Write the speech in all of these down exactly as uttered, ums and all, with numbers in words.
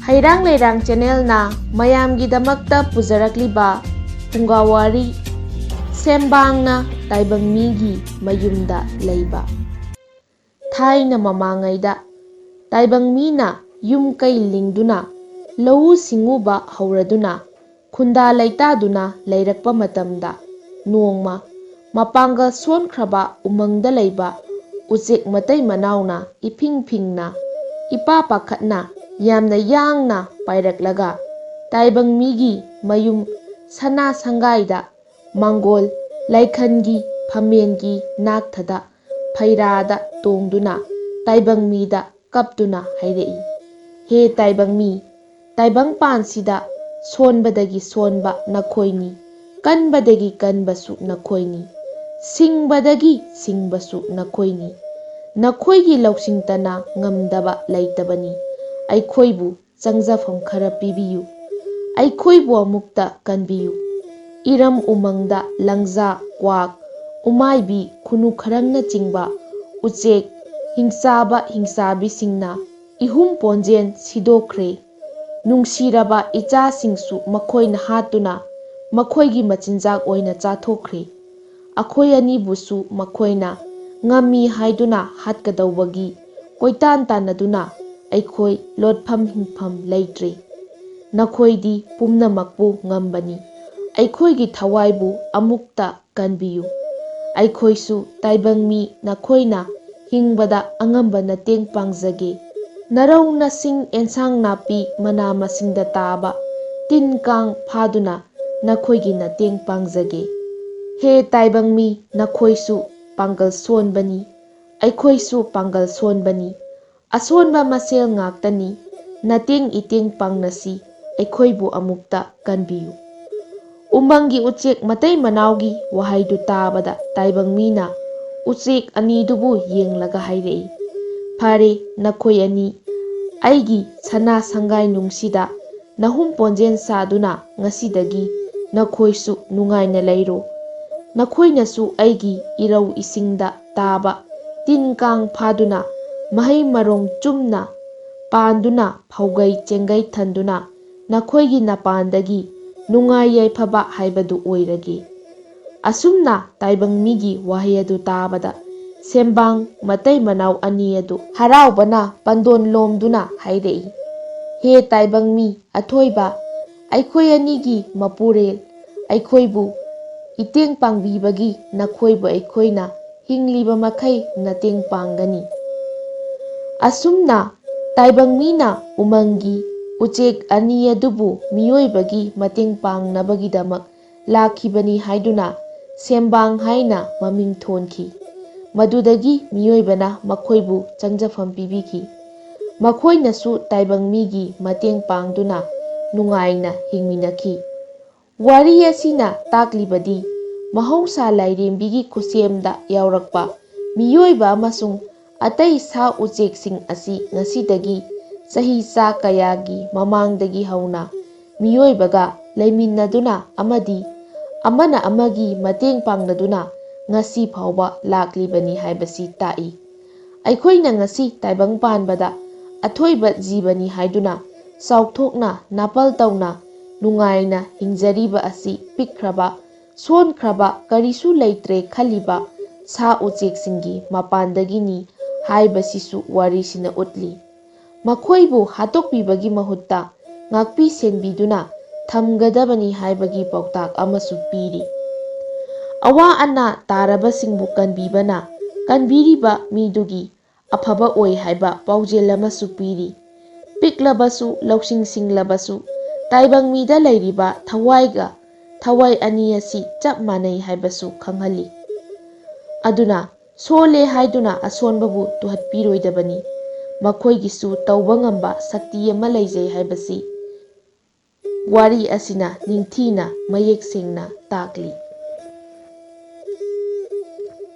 ꯍꯩꯔꯥꯡ ꯂꯩꯔꯥꯡ ꯆꯦꯅꯦꯜꯅ ꯃꯌꯥꯝꯒꯤꯗꯃꯛꯇ ꯄꯨꯖꯔꯛꯂꯤꯕ ꯐꯨꯡꯒꯥꯋꯥꯔꯤ, ꯁꯦꯝꯕꯥꯡꯅ ꯇꯥꯏꯕꯪ ꯃꯤꯒꯤ ꯃꯌꯨꯝꯗ ꯂꯩꯕ꯫ ꯊꯥꯏꯅ ꯃꯃꯥꯡꯉꯩꯗ ꯇꯥꯏꯕꯪ ꯃꯤꯅ ꯌꯨꯝ ꯀꯩ ꯂꯤꯡꯗꯨꯅ, ꯂꯧꯎ ꯁꯤꯡꯎꯕ ꯍꯧꯔꯗꯨꯅ, ꯈꯨꯟꯗꯥ ꯂꯩꯇꯥꯗꯨꯅ ꯂꯩꯔꯛꯄ ꯃꯇꯝꯗ, ꯅꯣꯡꯃ ꯃꯄꯥꯡꯒꯜ ꯁꯣꯟꯈ꯭ꯔꯕ ꯎꯃꯪꯗ ꯂꯩꯕ ꯎꯆꯦꯛ ꯃꯇꯩ ꯃꯅꯥꯎꯅ ꯏꯐꯤꯡ ꯐꯤꯡꯅ, ꯏꯄꯥ ꯄꯥꯈꯠꯅ, ꯌꯥꯝꯅ ꯌꯥꯡꯅ ꯄꯥꯏꯔꯛꯂꯒ ꯇꯥꯏꯕꯪ ꯃꯤꯒꯤ ꯃꯌꯨꯝ ꯁꯅꯥ ꯁꯪꯒꯥꯏꯗ, ꯃꯥꯡꯒꯣꯜ ꯂꯥꯏꯈꯟꯒꯤ ꯐꯝꯃꯦꯟꯒꯤ ꯅꯥꯛꯊꯗ ꯐꯩꯔꯥꯗ ꯇꯣꯡꯗꯨꯅ ꯇꯥꯏꯕꯪ ꯃꯤꯗ ꯀꯞꯇꯨꯅ ꯍꯥꯏꯔꯛꯏ, "ꯍꯦ ꯇꯥꯏꯕꯪ ꯃꯤ, ꯇꯥꯏꯕꯪ ꯄꯥꯟꯁꯤꯗ ꯁꯣꯟꯕꯗꯒꯤ ꯁꯣꯟꯕ ꯅꯈꯣꯏꯅꯤ, ꯀꯟꯕꯗꯒꯤ ꯀꯟꯕꯁꯨ ꯅꯈꯣꯏꯅꯤ, ꯁꯤꯡꯕꯗꯒꯤ ꯁꯤꯡꯕꯁꯨ ꯅꯈꯣꯏꯅꯤ꯫ ꯅꯈꯣꯏꯒꯤ ꯂꯧꯁꯤꯡꯇꯅ ꯉꯝꯗꯕ ꯂꯩꯇꯕꯅꯤ꯫ ꯑꯩꯈꯣꯏꯕꯨ ꯆꯪꯖꯐꯝ ꯈꯔ ꯄꯤꯕꯤꯌꯨ꯫ ꯑꯩꯈꯣꯏꯕꯨ ꯑꯃꯨꯛꯇ ꯀꯟꯕꯤꯌꯨ꯫" ꯏꯔꯝ ꯎꯃꯪꯗ ꯂꯪꯖꯥ, ꯀ꯭ꯋꯥꯛ, ꯎꯃꯥꯏꯕꯤ, ꯈꯨꯅꯨ ꯈꯔꯪꯅꯆꯤꯡꯕ ꯎꯆꯦꯛ ꯍꯤꯡꯆꯥꯕ ꯍꯤꯡꯆꯥꯕꯤꯁꯤꯡꯅ ꯏꯍꯨꯝ ꯄꯣꯟꯖꯦꯟ ꯁꯤꯗꯣꯛꯈ꯭ꯔꯦ꯫ ꯅꯨꯡꯁꯤꯔꯕ ꯏꯆꯥꯁꯤꯡꯁꯨ ꯃꯈꯣꯏꯅ ꯍꯥꯠꯇꯨꯅ ꯃꯈꯣꯏꯒꯤ ꯃꯆꯤꯟꯖꯥꯛ ꯑꯣꯏꯅ ꯆꯥꯊꯣꯛꯈ꯭ꯔꯦ꯫ ꯑꯩꯈꯣꯏ ꯑꯅꯤꯕꯨꯁꯨ ꯃꯈꯣꯏꯅ ꯉꯝꯃꯤ ꯍꯥꯏꯗꯨꯅ ꯍꯥꯠꯀꯗꯧꯕꯒꯤ ꯀꯣꯏꯇꯥꯟ ꯇꯥꯟꯅꯗꯨꯅ ꯑꯩꯈꯣꯏ ꯂꯣꯠꯐꯝ ꯍꯤꯡꯐꯝ ꯂꯩꯇ꯭ꯔꯦ꯫ ꯅꯈꯣꯏꯗꯤ ꯄꯨꯝꯅꯃꯛꯄꯨ ꯉꯝꯕꯅꯤ꯫ ꯑꯩꯈꯣꯏꯒꯤ ꯊꯋꯥꯏꯕꯨ ꯑꯃꯨꯛꯇ ꯀꯟꯕꯤꯌꯨ꯫ ꯑꯩꯈꯣꯏꯁꯨ ꯇꯥꯏꯕꯪ ꯃꯤ ꯅꯈꯣꯏꯅ ꯍꯤꯡꯕꯗ ꯑꯉꯝꯕ ꯅꯇꯦꯡ ꯄꯥꯡꯖꯒꯦ꯫ ꯅꯔꯧ ꯅꯁꯤꯡ, ꯑꯦꯟꯁꯥꯡ ꯅꯥꯄꯤ, ꯃꯅꯥ ꯃꯁꯤꯡꯗ ꯇꯥꯕ ꯇꯤꯟ ꯀꯥꯡ ꯐꯥꯗꯨꯅ ꯅꯈꯣꯏꯒꯤ ꯅꯇꯦꯡ ꯄꯥꯡꯖꯒꯦ꯫ ꯍꯦ ꯇꯥꯏꯕꯪ ꯃꯤ, ꯅꯈꯣꯏꯁꯨ ꯄꯥꯡꯒꯜ ꯁꯣꯟꯕꯅꯤ, ꯑꯩꯈꯣꯏꯁꯨ ꯄꯥꯡꯒꯜ ꯁꯣꯟꯕꯅꯤ꯫ ꯑꯁꯣꯟꯕ ꯃꯁꯦꯜ ꯉꯥꯛꯇꯅꯤ꯫ ꯅꯇꯦꯡ ꯏꯇꯦꯡ ꯄꯥꯡꯅꯁꯤ, ꯑꯩꯈꯣꯏꯕꯨ ꯑꯃꯨꯛꯇ ꯀꯟꯕꯤꯌꯨ꯫" ꯎꯃꯪꯒꯤ ꯎꯆꯦꯛ ꯃꯇꯩ ꯃꯅꯥꯎꯒꯤ ꯋꯥꯍꯩꯗꯨ ꯇꯥꯕꯗ ꯇꯥꯏꯕꯪ ꯃꯤꯅ ꯎꯆꯦꯛ ꯑꯅꯤꯗꯨꯕꯨ ꯌꯦꯡꯂꯒ ꯍꯥꯏꯔꯛꯏ, "ꯐꯔꯦ, ꯅꯈꯣꯏ ꯑꯅꯤ ꯑꯩꯒꯤ ꯁꯅꯥ ꯁꯪꯒꯥꯏ ꯅꯨꯡꯁꯤꯗ ꯅꯍꯨꯝ ꯄꯣꯟꯖꯦꯟ ꯁꯥꯗꯨꯅ ꯉꯁꯤꯗꯒꯤ ꯅꯈꯣꯏꯁꯨ ꯅꯨꯡꯉꯥꯏꯅ ꯂꯩꯔꯣ꯫ ꯅꯈꯣꯏꯅꯁꯨ ꯑꯩꯒꯤ ꯏꯔꯧ ꯏꯁꯤꯡꯗ ꯇꯥꯕ ꯇꯤꯟ ꯀꯥꯡ ꯐꯥꯗꯨꯅ ꯃꯍꯩ ꯃꯔꯣꯡ ꯆꯨꯝꯅ ꯄꯥꯟꯗꯨꯅ ꯐꯧꯒꯩ ꯆꯦꯡꯒꯩ ꯊꯟꯗꯨꯅ ꯅꯈꯣꯏꯒꯤ ꯅꯄꯥꯟꯗꯒꯤ ꯅꯨꯡꯉꯥꯏ ꯌꯥꯏꯐꯕ ꯍꯥꯏꯕꯗꯨ ꯑꯣꯏꯔꯒꯦ꯫ ꯑꯁꯨꯝꯅ ꯇꯥꯏꯕꯪ ꯃꯤꯒꯤ ꯋꯥꯍꯩ ꯑꯗꯨ ꯇꯥꯕꯗ ꯁꯦꯝꯕꯥꯡ ꯃꯇꯩ ꯃꯅꯥꯎ ꯑꯅꯤ ꯑꯗꯨ ꯍꯔꯥꯎꯕꯅ ꯄꯟꯗꯣꯟ ꯂꯣꯝꯗꯨꯅ ꯍꯥꯏꯔꯛꯏ, "ꯍꯦ ꯇꯥꯏꯕꯪ ꯃꯤ ꯑꯊꯣꯏꯕ, ꯑꯩꯈꯣꯏ ꯑꯅꯤꯒꯤ ꯃꯄꯨꯔꯦꯜ, ꯑꯩꯈꯣꯏꯕꯨ ꯏꯇꯦꯡ ꯄꯥꯡꯕꯤꯕꯒꯤ ꯅꯈꯣꯏꯕꯨ ꯑꯩꯈꯣꯏꯅ ꯍꯤꯡꯂꯤꯕ ꯃꯈꯩ ꯃꯇꯦꯡ ꯄꯥꯡꯒꯅꯤ"꯫ ꯑꯁꯨꯝꯅ ꯇꯥꯏꯕꯪ ꯃꯤꯅ ꯎꯃꯪꯒꯤ ꯎꯆꯦꯛ ꯑꯅꯤ ꯑꯗꯨꯕꯨ ꯃꯤꯑꯣꯏꯕꯒꯤ ꯃꯇꯦꯡ ꯄꯥꯡꯅꯕꯒꯤꯗꯃꯛ ꯂꯥꯛꯈꯤꯕꯅꯤ ꯍꯥꯏꯗꯨꯅ ꯁꯦꯝꯕꯥꯡ ꯍꯥꯏꯅ ꯃꯃꯤꯡ ꯊꯣꯟꯈꯤ꯫ ꯃꯗꯨꯗꯒꯤ ꯃꯤꯑꯣꯏꯕꯅ ꯃꯈꯣꯏꯕꯨ ꯆꯪꯖꯐꯝ ꯄꯤꯕꯤꯈꯤ꯫ ꯃꯈꯣꯏꯅꯁꯨ ꯇꯥꯏꯕꯪ ꯃꯤꯒꯤ ꯃꯇꯦꯡ ꯄꯥꯡꯗꯨꯅ ꯅꯨꯡꯉꯥꯏꯅ ꯍꯤꯡꯃꯤꯟꯅꯈꯤ꯫ ꯋꯥꯔꯤ ꯑꯁꯤꯅ ꯇꯥꯛꯂꯤꯕꯗꯤ ꯃꯍꯧꯁꯥ ꯂꯥꯏꯔꯦꯝꯕꯤꯒꯤ ꯈꯨꯠꯁꯦꯝꯗ ꯌꯥꯎꯔꯛꯄ ꯃꯤꯑꯣꯏꯕ ꯑꯃꯁꯨꯡ ꯑꯇꯩ ꯁꯥ ꯎꯆꯦꯛꯁꯤꯡ ꯑꯁꯤ ꯉꯁꯤꯗꯒꯤ ꯆꯍꯤ ꯆꯥ ꯀꯌꯥꯒꯤ ꯃꯃꯥꯡꯗꯒꯤ ꯍꯧꯅ ꯃꯤꯑꯣꯏꯕꯒ ꯂꯩꯃꯤꯟꯅꯗꯨꯅ ꯑꯃꯗꯤ ꯑꯃꯅ ꯑꯃꯒꯤ ꯃꯇꯦꯡ ꯄꯥꯡꯅꯗꯨꯅ ꯉꯁꯤ ꯐꯥꯎꯕ ꯂꯥꯛꯂꯤꯕꯅꯤ ꯍꯥꯏꯕꯁꯤ ꯇꯥꯛꯏ꯫ ꯑꯩꯈꯣꯏꯅ ꯉꯁꯤ ꯇꯥꯏꯕꯪ ꯄꯥꯟꯕꯗ ꯑꯊꯣꯏꯕ ꯖꯤꯕꯅꯤ ꯍꯥꯏꯗꯨꯅ ꯆꯥꯎꯊꯣꯛꯅ ꯅꯥꯄꯜ ꯇꯧꯅ ꯅꯨꯡꯉꯥꯏꯅ ꯍꯤꯡꯖꯔꯤꯕ ꯑꯁꯤ ꯄꯤꯛꯈ꯭ꯔꯕ, ꯁꯣꯟꯈ꯭ꯔꯕ, ꯀꯔꯤꯁꯨ ꯂꯩꯇ꯭ꯔꯦ ꯈꯜꯂꯤꯕ ꯁꯥ ꯎꯆꯦꯛꯁꯤꯡꯒꯤ ꯃꯄꯥꯟꯗꯒꯤꯅꯤ ꯍꯥꯏꯕꯁꯤꯁꯨ ꯋꯥꯔꯤꯁꯤꯅ ꯎꯠꯂꯤ꯫ ꯃꯈꯣꯏꯕꯨ ꯍꯥꯠꯇꯣꯛꯄꯤꯕꯒꯤ ꯃꯍꯨꯠꯇ ꯉꯥꯛꯄꯤ ꯁꯦꯟꯕꯤꯗꯨꯅ ꯊꯝꯒꯗꯕꯅꯤ ꯍꯥꯏꯕꯒꯤ ꯄꯥꯎꯇꯥꯛ ꯑꯃꯁꯨ ꯄꯤꯔꯤ꯫ ꯑꯋꯥ ꯑꯅꯥ ꯇꯥꯔꯕꯁꯤꯡꯕꯨ ꯀꯟꯕꯤꯕꯅ ꯀꯟꯕꯤꯔꯤꯕ ꯃꯤꯗꯨꯒꯤ ꯑꯐꯕ ꯑꯣꯏ ꯍꯥꯏꯕ ꯄꯥꯎꯖꯦꯜ ꯑꯃꯁꯨ ꯄꯤꯔꯤ꯫ ꯄꯤꯛꯂꯕꯁꯨ, ꯂꯧꯁꯤꯡ ꯁꯤꯡꯂꯕꯁꯨ, ꯇꯥꯏꯕꯪ ꯃꯤꯗ ꯂꯩꯔꯤꯕ ꯊꯋꯥꯏꯒ ꯊꯋꯥꯏ ꯑꯅꯤ ꯑꯁꯤ ꯆꯞ ꯃꯥꯟꯅꯩ ꯍꯥꯏꯕꯁꯨ ꯈꯪꯍꯜꯂꯤ꯫ ꯑꯗꯨꯅ ꯁꯣꯜꯂꯦ ꯍꯥꯏꯗꯨꯅ ꯑꯁꯣꯟꯕꯕꯨ ꯇꯨꯍꯠꯄꯤꯔꯣꯏꯗꯕꯅꯤ꯫ ꯃꯈꯣꯏꯒꯤꯁꯨ ꯇꯧꯕ ꯉꯝꯕ ꯁꯛꯇꯤ ꯑꯃ ꯂꯩꯖꯩ ꯍꯥꯏꯕꯁꯤ ꯋꯥꯔꯤ ꯑꯁꯤꯅ ꯅꯤꯡꯊꯤꯅ ꯃꯌꯦꯛ ꯁꯦꯡꯅ ꯇꯥꯛꯂꯤ꯫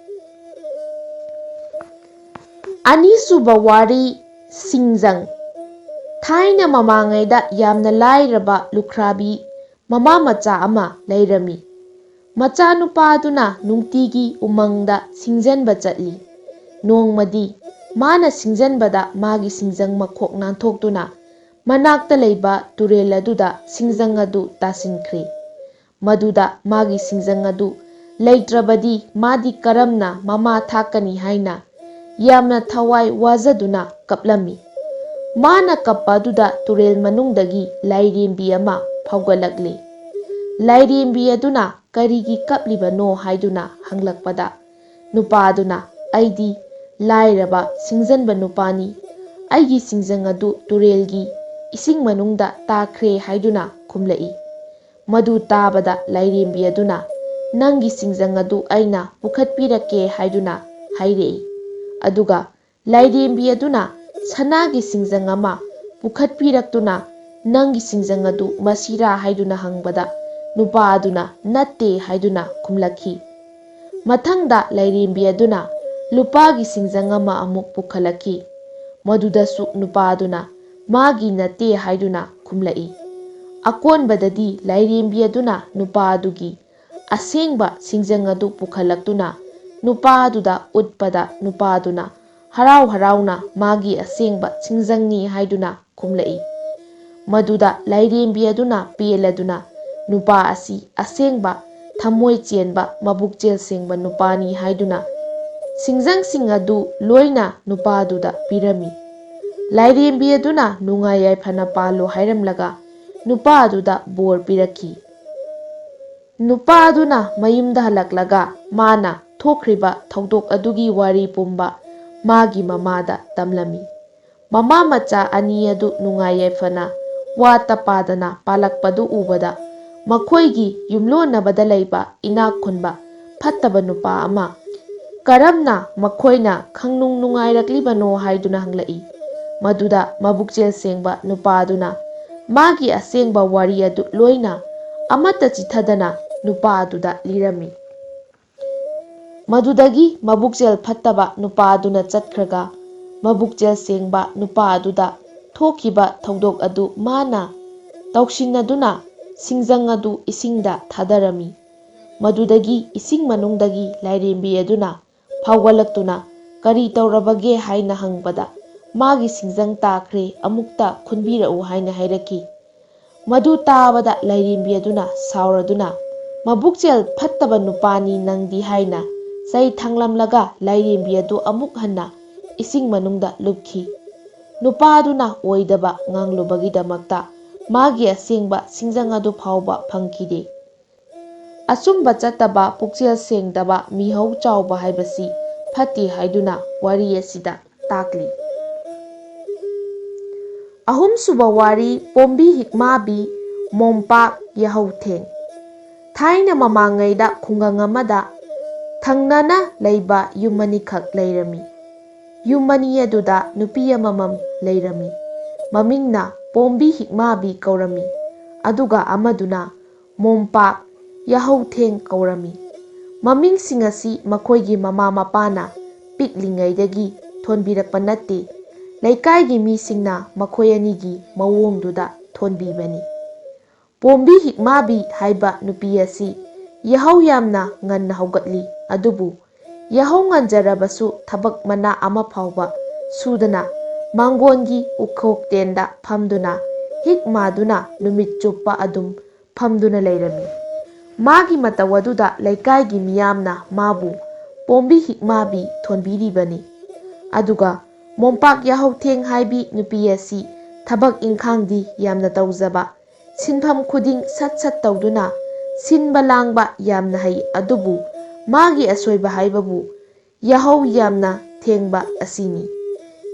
ꯑꯅꯤꯁꯨꯕ ꯋꯥꯔꯤ, ꯁꯤꯡꯖꯪ꯫ ꯊꯥꯏꯅ ꯃꯃꯥꯡꯉꯩꯗ ꯌꯥꯝꯅ ꯂꯥꯏꯔꯕ ꯂꯨꯈ꯭ꯔꯥꯕꯤ ꯃꯃꯥ ꯃꯆꯥ ꯑꯃ ꯂꯩꯔꯝꯃꯤ꯫ ꯃꯆꯥꯅꯨꯄꯥꯗꯨꯅ ꯅꯨꯡꯇꯤꯒꯤ ꯎꯃꯪꯗ ꯁꯤꯡꯖꯟꯕ ꯆꯠꯂꯤ꯫ ꯅꯣꯡꯃꯗꯤ ꯃꯥꯅ ꯁꯤꯡꯖꯟꯕꯗ ꯃꯥꯒꯤ ꯁꯤꯡꯖꯪ ꯃꯈꯣꯛ ꯅꯥꯟꯊꯣꯛꯇꯨꯅ ꯃꯅꯥꯛꯇ ꯂꯩꯕ ꯇꯨꯔꯦꯜ ꯑꯗꯨꯗ ꯁꯤꯡꯖꯪ ꯑꯗꯨ ꯇꯥꯁꯤꯟꯈ꯭ꯔꯦ꯫ ꯃꯗꯨꯗ ꯃꯥꯒꯤ ꯁꯤꯡꯖꯪ ꯑꯗꯨ ꯂꯩꯇ꯭ꯔꯕꯗꯤ ꯃꯥꯗꯤ ꯀꯔꯝꯅ ꯃꯃꯥ ꯊꯥꯛꯀꯅꯤ ꯍꯥꯏꯅ ꯌꯥꯝꯅ ꯊꯋꯥꯏ ꯋꯥꯖꯗꯨꯅ ꯀꯞꯂꯝꯃꯤ꯫ ꯃꯥꯅ ꯀꯞꯄ ꯑꯗꯨꯗ ꯇꯨꯔꯦꯜ ꯃꯅꯨꯡꯗꯒꯤ ꯂꯥꯏꯔꯦꯝꯕꯤ ꯑꯃ ꯐꯥꯎꯒꯠꯂꯛꯂꯤ꯫ ꯂꯥꯏꯔꯦꯝꯕꯤ ꯑꯗꯨꯅ ꯀꯔꯤꯒꯤ ꯀꯞꯂꯤꯕꯅꯣ ꯍꯥꯏꯗꯨꯅ ꯍꯪꯂꯛꯄꯗ, ꯅꯨꯄꯥ ꯑꯗꯨꯅ, "ꯑꯩꯗꯤ ꯂꯥꯏꯔꯕ ꯁꯤꯡꯖꯟꯕ ꯅꯨꯄꯥꯅꯤ, ꯑꯩꯒꯤ ꯁꯤꯡꯖꯪ ꯑꯗꯨ ꯇꯨꯔꯦꯜꯒꯤ ꯏꯁꯤꯡ ꯃꯅꯨꯡꯗ ꯇꯥꯈ꯭ꯔꯦ" ꯍꯥꯏꯗꯨꯅ ꯈꯨꯝꯂꯛꯏ꯫ ꯃꯗꯨ ꯇꯥꯕꯗ ꯂꯥꯏꯔꯦꯝꯕꯤ ꯑꯗꯨꯅ, "ꯅꯪꯒꯤ ꯁꯤꯡꯖꯪ ꯑꯗꯨ ꯑꯩꯅ ꯄꯨꯈꯠꯄꯤꯔꯛꯀꯦ" ꯍꯥꯏꯗꯨꯅ ꯍꯥꯏꯔꯛꯏ꯫ ꯑꯗꯨꯒ ꯂꯥꯏꯔꯦꯝꯕꯤ ꯑꯗꯨꯅ ꯁꯅꯥꯒꯤ ꯁꯤꯡꯖꯪ ꯑꯃ ꯄꯨꯈꯠꯄꯤꯔꯛꯇꯨꯅ, "ꯅꯪꯒꯤ ꯁꯤꯡꯖꯪ ꯑꯗꯨ ꯃꯁꯤꯔꯥ?" ꯍꯥꯏꯗꯨꯅ ꯍꯪꯕꯗ, ꯅꯨꯄꯥ ꯑꯗꯨꯅ, "ꯅꯠꯇꯦ" ꯍꯥꯏꯗꯨꯅ ꯈꯨꯝꯂꯛꯈꯤ꯫ ꯃꯊꯪꯗ ꯂꯥꯏꯔꯦꯝꯕꯤ ꯑꯗꯨꯅ ꯂꯨꯄꯥꯒꯤ ꯁꯤꯡꯖꯪ ꯑꯃ ꯑꯃꯨꯛ ꯄꯨꯈꯠꯂꯛꯈꯤ꯫ ꯃꯗꯨꯗꯁꯨ ꯅꯨꯄꯥ ꯑꯗꯨꯅ ꯃꯥꯒꯤ ꯅꯠꯇꯦ ꯍꯥꯏꯗꯨꯅ ꯈꯨꯝꯂꯛꯏ꯫ ꯑꯀꯣꯟꯕꯗꯗꯤ ꯂꯥꯏꯔꯦꯝꯕꯤ ꯑꯗꯨꯅ ꯅꯨꯄꯥ ꯑꯗꯨꯒꯤ ꯑꯁꯦꯡꯕ ꯁꯤꯡꯖꯪ ꯑꯗꯨ ꯄꯨꯈꯠꯂꯛꯇꯨꯅ ꯅꯨꯄꯥ ꯑꯗꯨꯗ ꯎꯠꯄꯗ, ꯅꯨꯄꯥ ꯑꯗꯨꯅ ꯍꯔꯥꯎ ꯍꯔꯥꯎꯅ ꯃꯥꯒꯤ ꯑꯁꯦꯡꯕ ꯁꯤꯡꯖꯪꯅꯤ ꯍꯥꯏꯗꯨꯅ ꯈꯨꯝꯂꯛꯏ꯫ ꯃꯗꯨꯗ ꯂꯥꯏꯔꯦꯝꯕꯤ ꯑꯗꯨꯅ ꯄꯦꯜꯂꯗꯨꯅ ꯅꯨꯄꯥ ꯑꯁꯤ ꯑꯁꯦꯡꯕ ꯊꯃꯣꯏ ꯆꯦꯟꯕ, ꯃꯕꯨꯛꯆꯦꯜ ꯁꯦꯡꯕ ꯅꯨꯄꯥꯅꯤ ꯍꯥꯏꯗꯨꯅ ꯁꯤꯡꯖꯪꯁꯤꯡ ꯑꯗꯨ ꯂꯣꯏꯅ ꯅꯨꯄꯥ ꯑꯗꯨꯗ ꯄꯤꯔꯝꯃꯤ꯫ ꯂꯥꯏꯔꯦꯝꯕꯤ ꯑꯗꯨꯅ ꯅꯨꯡꯉꯥꯏ ꯌꯥꯏꯐꯅ ꯄꯥꯜꯂꯨ ꯍꯥꯏꯔꯝꯂꯒ ꯅꯨꯄꯥ ꯑꯗꯨꯗ ꯕꯣꯔ ꯄꯤꯔꯛꯈꯤ꯫ ꯅꯨꯄꯥ ꯑꯗꯨꯅ ꯃꯌꯨꯝꯗ ꯍꯜꯂꯛꯂꯒ ꯃꯥꯅ ꯊꯣꯛꯈ꯭ꯔꯤꯕ ꯊꯧꯗꯣꯛ ꯑꯗꯨꯒꯤ ꯋꯥꯔꯤ ꯄꯨꯝꯕ ꯃꯥꯒꯤ ꯃꯃꯥꯗ ꯇꯝꯂꯝꯃꯤ꯫ ꯃꯃꯥ ꯃꯆꯥ ꯑꯅꯤ ꯑꯗꯨ ꯅꯨꯡꯉꯥꯏ ꯌꯥꯏꯐꯅ ꯋꯥꯠꯇ ꯄꯥꯗꯅ ꯄꯥꯜꯂꯛꯄꯗꯨ ꯎꯕꯗ, ꯃꯈꯣꯏꯒꯤ ꯌꯨꯝꯂꯣꯟꯅꯕꯗ ꯂꯩꯕ ꯏꯅꯥꯛ ꯈꯨꯟꯕ ꯐꯠꯇꯕ ꯅꯨꯄꯥ ꯑꯃ ꯀꯔꯝꯅ ꯃꯈꯣꯏꯅ ꯈꯪꯅꯨꯡ ꯅꯨꯡꯉꯥꯏꯔꯛꯂꯤꯕꯅꯣ ꯍꯥꯏꯗꯨꯅ ꯍꯪꯂꯛꯏ꯫ ꯃꯗꯨꯗ ꯃꯕꯨꯛꯆꯦꯜ ꯁꯦꯡꯕ ꯅꯨꯄꯥ ꯑꯗꯨꯅ ꯃꯥꯒꯤ ꯑꯁꯦꯡꯕ ꯋꯥꯔꯤ ꯑꯗꯨ ꯂꯣꯏꯅ ꯑꯃꯠꯇ ꯆꯤꯊꯗꯅ ꯅꯨꯄꯥ ꯑꯗꯨꯗ ꯂꯤꯔꯝꯃꯤ꯫ ꯃꯗꯨꯗꯒꯤ ꯃꯕꯨꯛꯆꯦꯜ ꯐꯠꯇꯕ ꯅꯨꯄꯥ ꯑꯗꯨꯅ ꯆꯠꯈ꯭ꯔꯒ, ꯃꯕꯨꯛꯆꯦꯜ ꯁꯦꯡꯕ ꯅꯨꯄꯥ ꯑꯗꯨꯗ ꯊꯣꯛꯈꯤꯕ ꯊꯧꯗꯣꯛ ꯑꯗꯨ ꯃꯥꯅ ꯇꯧꯁꯤꯟꯅꯗꯨꯅ ꯁꯤꯡꯖꯪ ꯑꯗꯨ ꯏꯁꯤꯡꯗ ꯊꯥꯗꯔꯝꯃꯤ꯫ ꯃꯗꯨꯗꯒꯤ ꯏꯁꯤꯡ ꯃꯅꯨꯡꯗꯒꯤ ꯂꯥꯏꯔꯦꯝꯕꯤ ꯑꯗꯨꯅ ꯐꯥꯎꯒꯠꯂꯛꯇꯨꯅ "ꯀꯔꯤ ꯇꯧꯔꯕꯒꯦ?" ꯍꯥꯏꯅ ꯍꯪꯕꯗ, "ꯃꯥꯒꯤ ꯁꯤꯡꯖꯪ ꯇꯥꯈ꯭ꯔꯦ, ꯑꯃꯨꯛꯇ ꯈꯨꯟꯕꯤꯔꯛꯎ" ꯍꯥꯏꯅ ꯍꯥꯏꯔꯛꯈꯤ꯫ ꯃꯗꯨ ꯇꯥꯕꯗ ꯂꯥꯏꯔꯦꯝꯕꯤ ꯑꯗꯨꯅ ꯁꯥꯎꯔꯗꯨꯅ "ꯃꯕꯨꯛꯆꯦꯜ ꯐꯠꯇꯕ ꯅꯨꯄꯥꯅꯤ ꯅꯪꯗꯤ" ꯍꯥꯏꯅ ꯆꯩ ꯊꯥꯡꯂꯝꯂꯒ ꯂꯥꯏꯔꯦꯝꯕꯤ ꯑꯗꯨ ꯑꯃꯨꯛ ꯍꯟꯅ ꯏꯁꯤꯡ ꯃꯅꯨꯡꯗ ꯂꯨꯞꯈꯤ꯫ ꯅꯨꯄꯥꯗꯨꯅ ꯑꯣꯏꯗꯕ ꯉꯥꯡꯂꯨꯕꯒꯤꯗꯃꯛꯇ ꯃꯥꯒꯤ ꯑꯁꯦꯡꯕ ꯁꯤꯡꯖꯪ ꯑꯗꯨ ꯐꯥꯎꯕ ꯐꯪꯈꯤꯗꯦ꯫ ꯑꯆꯨꯝꯕ ꯆꯠꯇꯕ, ꯄꯨꯛꯆꯦꯜ ꯁꯦꯡꯗꯕ, ꯃꯤꯍꯧ ꯆꯥꯎꯕ ꯍꯥꯏꯕꯁꯤ ꯐꯠꯇꯦ ꯍꯥꯏꯗꯨꯅ ꯋꯥꯔꯤ ꯑꯁꯤꯗ ꯇꯥꯛꯂꯤ꯫ ꯑꯍꯨꯝꯁꯨꯕ ꯋꯥꯔꯤ, ꯄꯣꯝꯕꯤ ꯍꯤꯛꯃꯥꯕꯤ, ꯃꯣꯝꯄꯥꯛ ꯌꯥꯍꯧꯊꯦꯡ꯫ ꯊꯥꯏꯅ ꯃꯃꯥꯡꯉꯩꯗ ꯈꯨꯡꯒꯪ ꯑꯃꯗ ꯊꯪꯅꯅ ꯂꯩꯕ ꯌꯨꯝ ꯑꯅꯤꯈꯛ ꯂꯩꯔꯝꯃꯤ꯫ ꯌꯨꯝ ꯑꯅꯤ ꯑꯗꯨꯗ ꯅꯨꯄꯤ ꯑꯃꯃꯝ ꯂꯩꯔꯝꯃꯤ꯫ ꯃꯃꯤꯡꯅ ꯄꯣꯝꯕꯤ ꯍꯤꯛꯃꯥꯕꯤ ꯀꯧꯔꯝꯃꯤ, ꯑꯗꯨꯒ ꯑꯃꯗꯨꯅ ꯃꯣꯝꯄꯥꯛ ꯌꯥꯍꯧꯊꯦꯡ ꯀꯧꯔꯝꯃꯤ꯫ ꯃꯃꯤꯡꯁꯤꯡ ꯑꯁꯤ ꯃꯈꯣꯏꯒꯤ ꯃꯃꯥ ꯃꯄꯥꯅ ꯄꯤꯛꯂꯤꯉꯩꯗꯒꯤ ꯊꯣꯟꯕꯤꯔꯛꯄ ꯅꯠꯇꯦ, ꯂꯩꯀꯥꯏꯒꯤ ꯃꯤꯁꯤꯡꯅ ꯃꯈꯣꯏ ꯑꯅꯤꯒꯤ ꯃꯑꯣꯡꯗꯨꯗ ꯊꯣꯟꯕꯤꯕꯅꯤ꯫ ꯄꯣꯝꯕꯤ ꯍꯤꯛꯃꯥꯕꯤ ꯍꯥꯏꯕ ꯅꯨꯄꯤ ꯑꯁꯤ ꯌꯥꯍꯧ ꯌꯥꯝꯅ ꯉꯟꯅ ꯍꯧꯒꯠꯂꯤ, ꯑꯗꯨꯕꯨ ꯌꯥꯍꯧ ꯉꯟꯖꯔꯕꯁꯨ ꯊꯕꯛ ꯃꯅꯥ ꯑꯃ ꯐꯥꯎꯕ ꯁꯨꯗꯅ ꯃꯥꯡꯒꯣꯟꯒꯤ ꯎꯈꯣꯛꯇꯦꯟꯗ ꯐꯝꯗꯨꯅ ꯍꯤꯛ ꯃꯥꯗꯨꯅ ꯅꯨꯃꯤꯠ ꯆꯨꯞꯄ ꯑꯗꯨꯝ ꯐꯝꯗꯨꯅ ꯂꯩꯔꯝꯃꯤ꯫ ꯃꯥꯒꯤ ꯃꯇꯧ ꯑꯗꯨꯗ ꯂꯩꯀꯥꯏꯒꯤ ꯃꯤꯌꯥꯝꯅ ꯃꯥꯕꯨ ꯄꯣꯝꯕꯤ ꯍꯤꯛꯃꯥꯕꯤ ꯊꯣꯟꯕꯤꯔꯤꯕꯅꯤ꯫ ꯑꯗꯨꯒ ꯃꯣꯝꯄꯥꯛ ꯌꯥꯍꯧꯊꯦꯡ ꯍꯥꯏꯕꯤ ꯅꯨꯄꯤ ꯑꯁꯤ ꯊꯕꯛ ꯏꯪꯈꯥꯡꯗꯤ ꯌꯥꯝꯅ ꯇꯧꯖꯕ, ꯁꯤꯟꯐꯝ ꯈꯨꯗꯤꯡ ꯁꯠ ꯁꯠ ꯇꯧꯗꯨꯅ ꯁꯤꯟꯕ ꯂꯥꯡꯕ ꯌꯥꯝꯅ ꯍꯩ, ꯑꯗꯨꯕꯨ ꯃꯥꯒꯤ ꯑꯁꯣꯏꯕ ꯍꯥꯏꯕꯕꯨ ꯌꯥꯍꯧ ꯌꯥꯝꯅ ꯊꯦꯡꯕ ꯑꯁꯤꯅꯤ꯫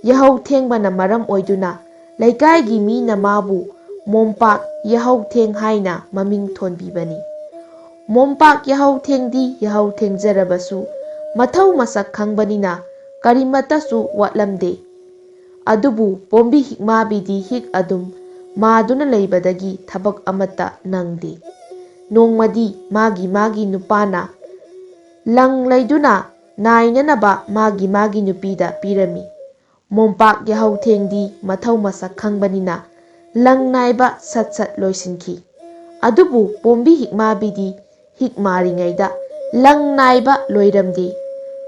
ꯌꯥꯍꯧ ꯊꯦꯡꯕꯅ ꯃꯔꯝ ꯑꯣꯏꯗꯨꯅ ꯂꯩꯀꯥꯏꯒꯤ ꯃꯤꯅ ꯃꯥꯕꯨ ꯃꯣꯝꯄꯥꯛ ꯌꯥꯍꯧ ꯊꯦꯡ ꯍꯥꯏꯅ ꯃꯃꯤꯡ ꯊꯣꯟꯕꯤꯕꯅꯤ꯫ ꯃꯣꯝꯄꯥꯛ ꯌꯥꯍꯧ ꯊꯦꯡꯗꯤ ꯌꯥꯍꯧ ꯊꯦꯡꯖꯔꯕꯁꯨ ꯃꯊꯧ ꯃꯁꯛ ꯈꯪꯕꯅꯤꯅ ꯀꯔꯤꯃꯠꯇꯁꯨ ꯋꯥꯠꯂꯝꯗꯦ꯫ ꯑꯗꯨꯕꯨ ꯄꯣꯝꯕꯤ ꯍꯤꯛꯃꯥꯕꯤꯗꯤ ꯍꯤꯛ ꯑꯗꯨꯝ ꯃꯥꯗꯨꯅ ꯂꯩꯕꯗꯒꯤ ꯊꯕꯛ ꯑꯃꯠꯇ ꯅꯪꯗꯦ꯫ ꯅꯣꯡꯃꯗꯤ ꯃꯥꯒꯤ ꯃꯥꯒꯤ ꯅꯨꯄꯥꯅ ꯂꯪ ꯂꯩꯗꯨꯅ ꯅꯥꯏꯅꯅꯕ ꯃꯥꯒꯤ ꯃꯥꯒꯤ ꯅꯨꯄꯤꯗ ꯄꯤꯔꯝꯃꯤ꯫ ꯃꯣꯝꯄꯥꯛ ꯌꯥꯍꯧ ꯊꯦꯡꯗꯤ ꯃꯊꯧ ꯃꯁꯛ ꯈꯪꯕꯅꯤꯅ ꯂꯪ ꯅꯥꯏꯕ ꯁꯠ ꯁꯠ ꯂꯣꯏꯁꯤꯟꯈꯤ꯫ ꯑꯗꯨꯕꯨ ꯄꯣꯝꯕꯤ ꯍꯤꯛꯃꯥꯕꯤꯗꯤ ꯍꯤꯛ ꯃꯥꯔꯤꯉꯩꯗ ꯂꯪ ꯅꯥꯏꯕ ꯂꯣꯏꯔꯝꯗꯦ꯫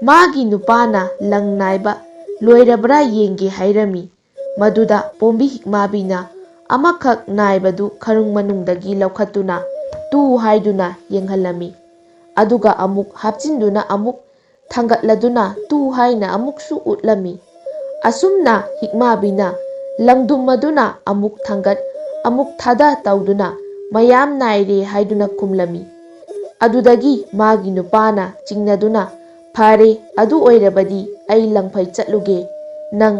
ꯃꯥꯒꯤ ꯅꯨꯄꯥꯅ ꯂꯪ ꯅꯥꯏꯕ ꯂꯣꯏꯔꯕ꯭ꯔꯥ ꯌꯦꯡꯒꯦ ꯍꯥꯏꯔꯝꯃꯤ꯫ ꯃꯗꯨꯗ ꯄꯣꯝꯕꯤ ꯍꯤꯛꯃꯥꯕꯤꯅ ꯑꯃꯈꯛ ꯅꯥꯏꯕꯗꯨ ꯈꯔꯨꯡ ꯃꯅꯨꯡꯗꯒꯤ ꯂꯧꯈꯠꯇꯨꯅ "ꯇꯨ" ꯍꯥꯏꯗꯨꯅ ꯌꯦꯡꯍꯜꯂꯝꯃꯤ꯫ ꯑꯗꯨꯒ ꯑꯃꯨꯛ ꯍꯥꯞꯆꯤꯟꯗꯨꯅ ꯑꯃꯨꯛ ꯊꯥꯡꯒꯠꯂꯗꯨꯅ "ꯇꯨ" ꯍꯥꯏꯅ ꯑꯃꯨꯛꯁꯨ ꯎꯠꯂꯝꯃꯤ꯫ ꯑꯁꯨꯝꯅ ꯍꯤꯛꯃꯥꯕꯤꯅ ꯂꯪꯗꯨꯝ ꯑꯗꯨꯅ ꯑꯃꯨꯛ ꯊꯥꯡꯒꯠ ꯑꯃꯨꯛ ꯊꯥꯗ ꯇꯧꯗꯨꯅ "ꯃꯌꯥꯝ ꯅꯥꯏꯔꯦ" ꯍꯥꯏꯗꯨꯅ ꯈꯨꯝꯂꯝꯃꯤ꯫ ꯑꯗꯨꯗꯒꯤ ꯃꯥꯒꯤ ꯅꯨꯄꯥꯅ ꯆꯤꯡꯅꯗꯨꯅ, "ꯐꯔꯦ, ꯑꯗꯨ ꯑꯣꯏꯔꯕꯗꯤ ꯑꯩ ꯂꯪꯐꯩ ꯆꯠꯂꯨꯒꯦ, ꯅꯪ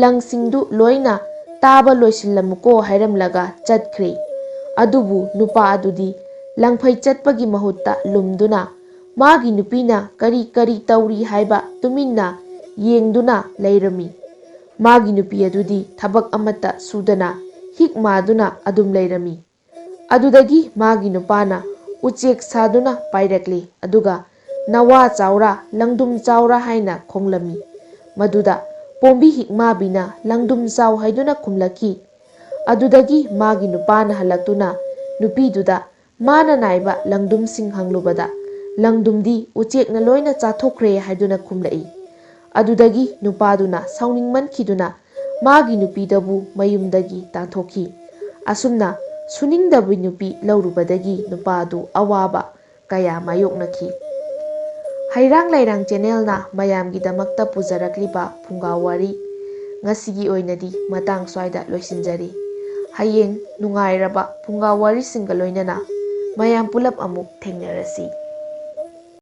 ꯂꯪꯁꯤꯡꯗꯨ ꯂꯣꯏꯅ ꯇꯥꯕ ꯂꯣꯏꯁꯤꯜꯂꯝꯃꯨꯀꯣ" ꯍꯥꯏꯔꯝꯂꯒ ꯆꯠꯈ꯭ꯔꯦ꯫ ꯑꯗꯨꯕꯨ ꯅꯨꯄꯥ ꯑꯗꯨꯗꯤ ꯂꯪꯐꯩ ꯆꯠꯄꯒꯤ ꯃꯍꯨꯠꯇ ꯂꯨꯝꯗꯨꯅ ꯃꯥꯒꯤ ꯅꯨꯄꯤꯅ ꯀꯔꯤ ꯀꯔꯤ ꯇꯧꯔꯤ ꯍꯥꯏꯕ ꯇꯨꯃꯤꯟꯅ ꯌꯦꯡꯗꯨꯅ ꯂꯩꯔꯝꯃꯤ꯫ ꯃꯥꯒꯤ ꯅꯨꯄꯤ ꯑꯗꯨꯗꯤ ꯊꯕꯛ ꯑꯃꯠꯇ ꯁꯨꯗꯅ ꯍꯤꯛ ꯃꯥꯗꯨꯅ ꯑꯗꯨꯝ ꯂꯩꯔꯝꯃꯤ꯫ ꯑꯗꯨꯗꯒꯤ ꯃꯥꯒꯤ ꯅꯨꯄꯥꯅ ꯎꯆꯦꯛ ꯁꯥꯗꯨꯅ ꯄꯥꯏꯔꯛꯂꯤ, ꯑꯗꯨꯒ "ꯅꯋꯥ ꯆꯥꯎꯔꯥ, ꯂꯪꯗꯨꯝ ꯆꯥꯎꯔꯥ?" ꯍꯥꯏꯅ ꯈꯣꯡꯂꯝꯃꯤ꯫ ꯃꯗꯨꯗ ꯄꯣꯝꯕꯤ ꯍꯤꯛꯃꯥꯕꯤꯅ "ꯂꯪꯗꯨꯝ ꯆꯥꯎ" ꯍꯥꯏꯗꯨꯅ ꯈꯨꯝꯂꯛꯈꯤ꯫ ꯑꯗꯨꯗꯒꯤ ꯃꯥꯒꯤ ꯅꯨꯄꯥꯅ ꯍꯜꯂꯛꯇꯨꯅ ꯅꯨꯄꯤꯗꯨꯗ ꯃꯥꯅ ꯅꯥꯏꯕ ꯂꯪꯗꯨꯝꯁꯤꯡ ꯍꯪꯂꯨꯕꯗ, "ꯂꯪꯗꯨꯝꯗꯤ ꯎꯆꯦꯛꯅ ꯂꯣꯏꯅ ꯆꯥꯊꯣꯛꯈ꯭ꯔꯦ" ꯍꯥꯏꯗꯨꯅ ꯈꯨꯝꯂꯛꯏ꯫ ꯑꯗꯨꯗꯒꯤ ꯅꯨꯄꯥꯗꯨꯅ ꯁꯥꯎꯅꯤꯡꯃꯟꯈꯤꯗꯨꯅ ꯃꯥꯒꯤ ꯅꯨꯄꯤꯗꯕꯨ ꯃꯌꯨꯝꯗꯒꯤ ꯇꯥꯟꯊꯣꯛꯈꯤ꯫ ꯑꯁꯨꯝꯅ ꯁꯨꯅꯤꯡꯗꯕꯤ ꯅꯨꯄꯤ ꯂꯧꯔꯨꯕꯗꯒꯤ ꯅꯨꯄꯥ ꯑꯗꯨ ꯑꯋꯥꯕ ꯀꯌꯥ ꯃꯥꯌꯣꯛꯅꯈꯤ꯫ ꯍꯩꯔꯥꯡ ꯂꯩꯔꯥꯡ ꯆꯦꯅꯦꯜꯅ ꯃꯌꯥꯝꯒꯤꯗꯃꯛꯇ ꯄꯨꯖꯔꯛꯂꯤꯕ ꯐꯨꯡꯒꯥ ꯋꯥꯔꯤ ꯉꯁꯤꯒꯤ ꯑꯣꯏꯅꯗꯤ ꯃꯇꯥꯡ ꯁ꯭ꯋꯥꯏꯗ ꯂꯣꯏꯁꯤꯟꯖꯔꯤ꯫ ꯍꯌꯦꯡ ꯅꯨꯡꯉꯥꯏꯔꯕ ꯐꯨꯡꯒꯥ ꯋꯥꯔꯤꯁꯤꯡꯒ ꯂꯣꯏꯅꯅ ꯃꯌꯥꯝ ꯄꯨꯂꯞ ꯑꯃꯨꯛ ꯊꯦꯡꯅꯔꯁꯤ꯫